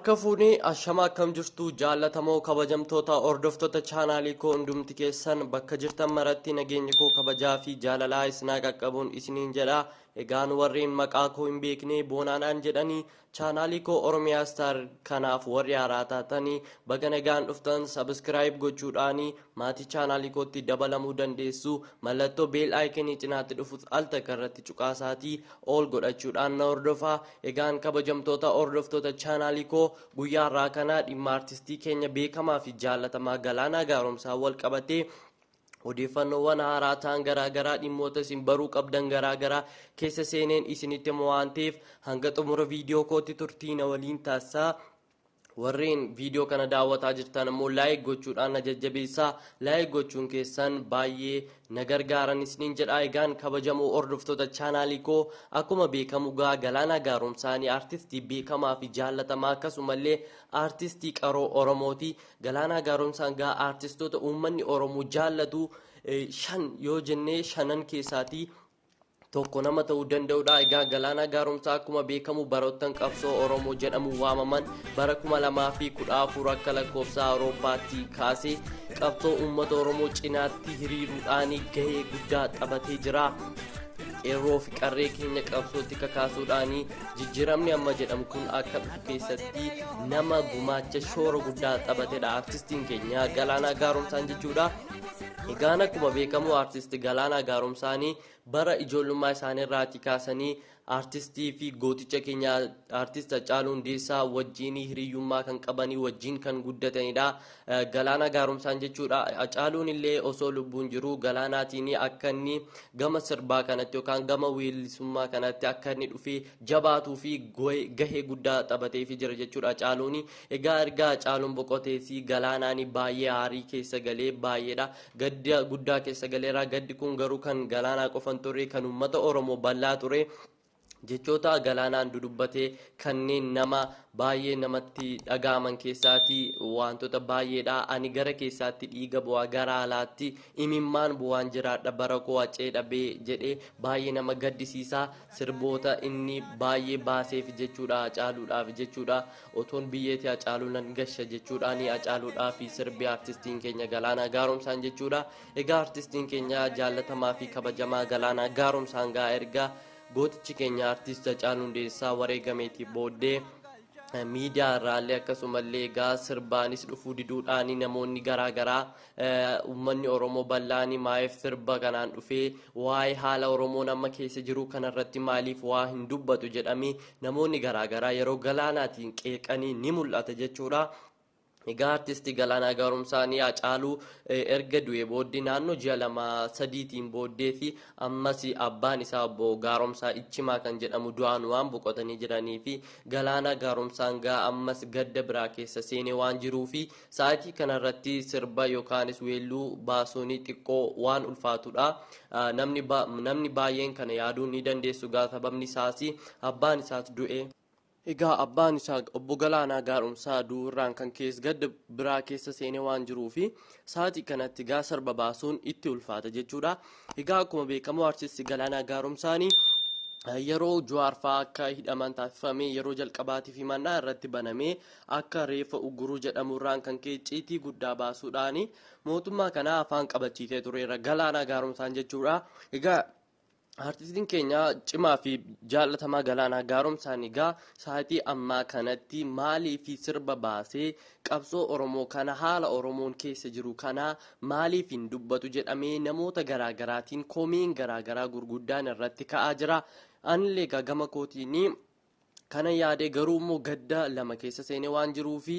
Harka fuunee ashama akkam jirtu jaallatamoo kabajamtoota hordoftoota chaanaalii koo hundumti keessan bakka jirtan maratti nageenyi koo kabajaa fi jaalalaa isinaa qaqqabuun isiniin jedha. Egaan warreen maqaa koo hin beekne boonaadhaan jedhanii chaanaalii koo Oromiyaa Star kanaaf warri haaraa taatanii baga nagaan dhuftan subscribe gochuudhaanii maatii chaanaalii kootti dabalamuu dandeessu. Mallattoo bell iconii cinaatti dhufus al takka irratti cuqaasaatii all godhachuudhaan na hordofaa. Egaan kabajamtoota hordoftoota chaanaalii koo guyyaa har'aa kana dhimma artistii keenya beekamaa fi jaallatamaa Galaanaa Gaaromsaa wal qabatee odeeffannoowwan haaraa ta'an garaagaraa dhimmoota isin baruu qabdan garaagaraa keessa seeneen isinitti hima waan ta'eef hanga xumura viidiyoo kootti turtii na waliin taasisaa. Warreen viidiyoo kana daawwataa jirtan immoo like gochuudhaan na jajjabeessaa. Like gochuun keessan baay'ee na gargaaran isiniin jedha. Egaan kabajamoo hordoftoota chaanaalii koo akkuma beekamu gaa Galaanaa Gaaromsaanii artistii beekamaa fi jaallatamaa akkasumallee artistii qaroo Oromooti. Galaanaa Gaaromsaan gaa artistoota uummanni Oromoo jaallatu 5 yoo jennee shanan keessaatii tokko nama ta'uu danda'udha. Egaa Galaanaa Gaaromsaa akkuma beekamu baroottan qabsoo Oromoo jedhamu waamaman bara 2014 akka lakkoofsa Awurooppaatti kaasee qabsoo uummata Oromoo cinaatti hiriiruudhaan gahee guddaa taphatee jira. Qeerroo fi qarree keenya qabsootti kakaasuudhaan jijjiiramni amma jedhamu kun akka dhufu keessatti nama gumaacha shoora guddaa taphatedha artistiin keenya Galaanaa Gaaromsaan jechuudha. Egaan akkuma beekamu artisti Galaanaa Gaaromsaanii bara ijoollummaa isaanii irraatii kaasanii artistii fi gooticha keenya artist Hacaaluu Hundeessaa wajjin hiriyyummaa kan qabanii wajjin kan guddatanidha. Galaanaa Gaaromsaan jechuudha. Hacaaluun illee osoo lubbuun jiru Galaanaatiin akka inni gama sirbaa kanatti yookaan gama weellisummaa kanatti akka inni dhufee jabaatuu fi gahee guddaa taphateefii jira jechuudha Hacaaluun. Egaa erga Hacaaluun boqotees Galaanaan baay'ee aarii keessa galee baay'eedha. Gadda guddaa keessa galeera. Gaddi kun garuu kan Galaanaa qofa hin turre kan uummata Oromoo bal'aa ture. Jechoota Galaanaan dudubbatee kanneen nama baay'ee namatti dhaga'aman keessaatii wantoota baay'eedha. Ani gara keessaatti dhiiga bu'aa gara alaatti imimmaan bu'aan jiraadha bara koo hacee dhabee jedhee baay'ee nama gaddisiisa. Sirboota inni baay'ee baaseef jechuudha Hacaaluudhaaf jechuudha. Otoon biyyeetii Hacaaluu nan gasha jechuudhaan Hacaaluudhaaf sirbi artistiin keenya Galaanaa Gaaromsaan jechuudha. Egaa artistiin keenya jaallatamaa fi kabajamaa Galaanaa Gaaromsaan gaa erga gootichi keenya artist Hacaaluu Hundeessaa wareegameetii booddee miidiyaa irraallee akkasumallee egaa sirbaanis dhufuu diduudhaan namoonni garaagaraa uummanni Oromoo bal'aan maaliif sirba kanaan dhufee waa'ee haala Oromoon amma keessa jiru kanarratti maaliif waa hin dubbatu jedhamee namoonni garaagaraa yeroo Galaanaatiin qeeqanii ni mul'ata jechuudha. Egaa artisti Galaanaa Gaaromsaanii Hacaaluu erga du'e booddee naannoo ji'a lama sadiitiin booddee fi ammas abbaan isaa obbo Gaaromsaa Ichimaa kan jedhamu du'aan waan boqotanii jiranii fi Galaanaa Gaaromsaan gaa ammas gadda biraa keessa seenee waan jiruu fi sa'aatii kanarratti sirba yookaanis weelluu baasuun xiqqoo waan ulfaatudha. Namni baay'een kana yaaduu ni dandeessu gaa sababni isaas abbaan isaas du'e. Egaa abbaan isaa obbo Galaanaa Gaaromsaa du'uurraan kan keessa gadda biraa keessa seenee waan jiruu fi sa'aatii kanatti gaa sirba baasuun itti ulfaata jechuudha. Egaa akkuma beekamu artisti Galaanaa Gaaromsaanii yeroo Jawaar fa'aa akka hidhaman taasifamee yeroo jalqabaatiif himannaa irratti banamee akka reeffa ugguruu jedhamurraan kan ka'e icciitii guddaa baasuudhaan mootummaa kana afaan qabachiisee tureera Galaanaa Gaaromsaan jechuudha. Egaa artistiin keenya cimaa fi jaallatamaa Galaanaa Gaaromsaan egaa sa'aatii ammaa kanatti maaliif sirba baasee qabsoo Oromoo kana haala Oromoon keessa jiru kana maaliif hin dubbatu jedhamee namoota garaagaraatiin komiin garaagaraa gurguddaan irratti ka'aa jira. Anillee egaa gama kootiin kana yaadee garuu immoo gadda lama keessa seenee waan jiruu fi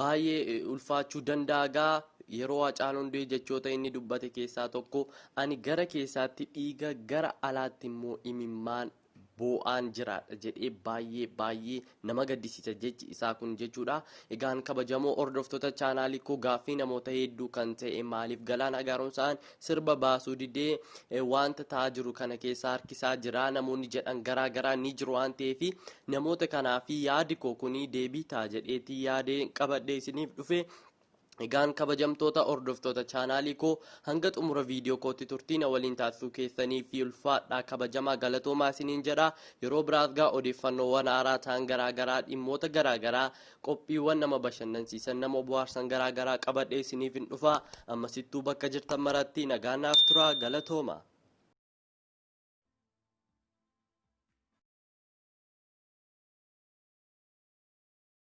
baay'ee ulfaachuu danda'a gaa yeroo Hacaaluun du'e jechoota inni dubbate keessaa tokko ani gara keessaatti dhiiga gara alaatti immoo imimmaan boo'aan jiraadha jedhee baay'ee baay'ee nama gaddisiisa jechi isaa kun jechuudha. Egaan kabajamoo hordoftoota chaanaalii koo gaaffii namoota hedduu kan ta'e maaliif Galaanaa Gaaromsaan sirba baasuu didee wanta ta'aa jiru kana keessa harkisaa jira namoonni jedhan garaa garaa ni jiru waan ta'eef namoota kanaaf yaadi koo kun deebii ta'a jedheetii yaadee qabadhee isiniif dhufe. Egaan kabajamtoota hordoftoota chaanaalii koo, hanga xumura viidiyoo kootti turtii na waliin taasisuu keessanii fi ulfaadhaa, kabajamaa, galatoomaa isiniin jedha. Yeroo biraas gaa odeeffannoowwan haaraa ta'an garaagaraa, dhimmoota garaagaraa, qophiiwwan nama bashannansiisan, nama bohaarsan garaagaraa qabadhee isiniif hin dhufa. Ammasittuu bakka jirtan maratti nagaan naaf tura, galatooma.